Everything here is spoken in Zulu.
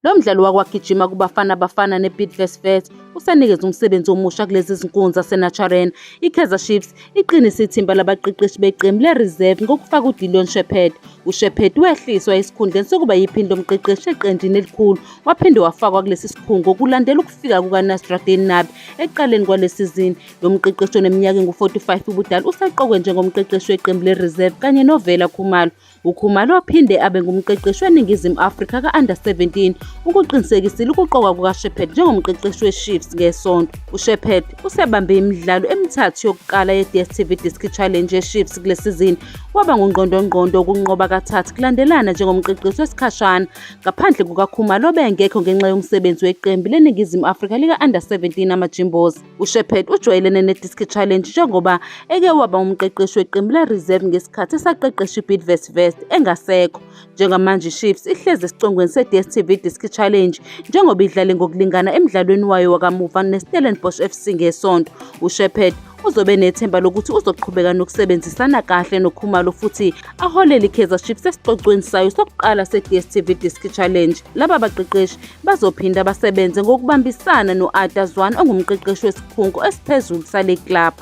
Lo mdlali wakwagijima kuBafana Bafana neBidvest Wits usenikeza umsebenzi omusha kulezi zinkunzi zaseNaturena. I-Kaizer Chiefs iqinise ithimba labaqeqeshi beqembu le-reserve ngokufaka uDillon Sheppard. USheppard wehliswa esikhundleni sokuba yiphini lomqeqeshi eqenjini elikhulu waphinde wafakwa kulesi sikhungo kulandela ukufika kukaNasreddine Nabi ekuqaleni kwale sizini. Lo mqeqeshi oneminyaka engu-45 ubudala useqokwe njengomqeqeshi weqembu le-reserve kanye noVela Khumalo. UKhumalo waphinde abe ngumqeqeshi weNingizimu Afrika ka-Under 17 ukuqinisekisile ukuqokwa kukaSheppard njengomqeqeshi weChiefs ngeSonto. USheppard usebambe imidlalo emithathu yokuqala ye-DStv Diski Challenge yeChiefs kule sizini waba ngungqondongqondo wokunqoba kathathu kulandelana njengomqeqeshi wesikhashana ngaphandle kukaKhumalo obengekho ngenxa yomsebenzi weqembu leNingizimu Afrika lika-Under 17 amaJimbos. USheppard ujwayelene ne-Diski Challenge njengoba eke waba umqeqeshi weqembu le-reserve ngesikhathi esaqeqesha iBidvest Wits engasekho. Njengamanje iChiefs ihlezi esicongweni se-DStv Diski Challenge njengoba idlale ngokulingana emdlalweni wayo wakamuva neStellenbosch FC ngeSonto. USheppard uzobe nethemba lokuthi uzoqhubeka nokusebenzisana kahle noKhumalo futhi aholele iKaizer Chiefs esicocweni sayo sokuqala se-DStv Diski Challenge. Laba baqeqeshi bazophinda basebenze ngokubambisana no-Arthur Zwane ongumqeqeshi wesikhungo esiphezulu sale club.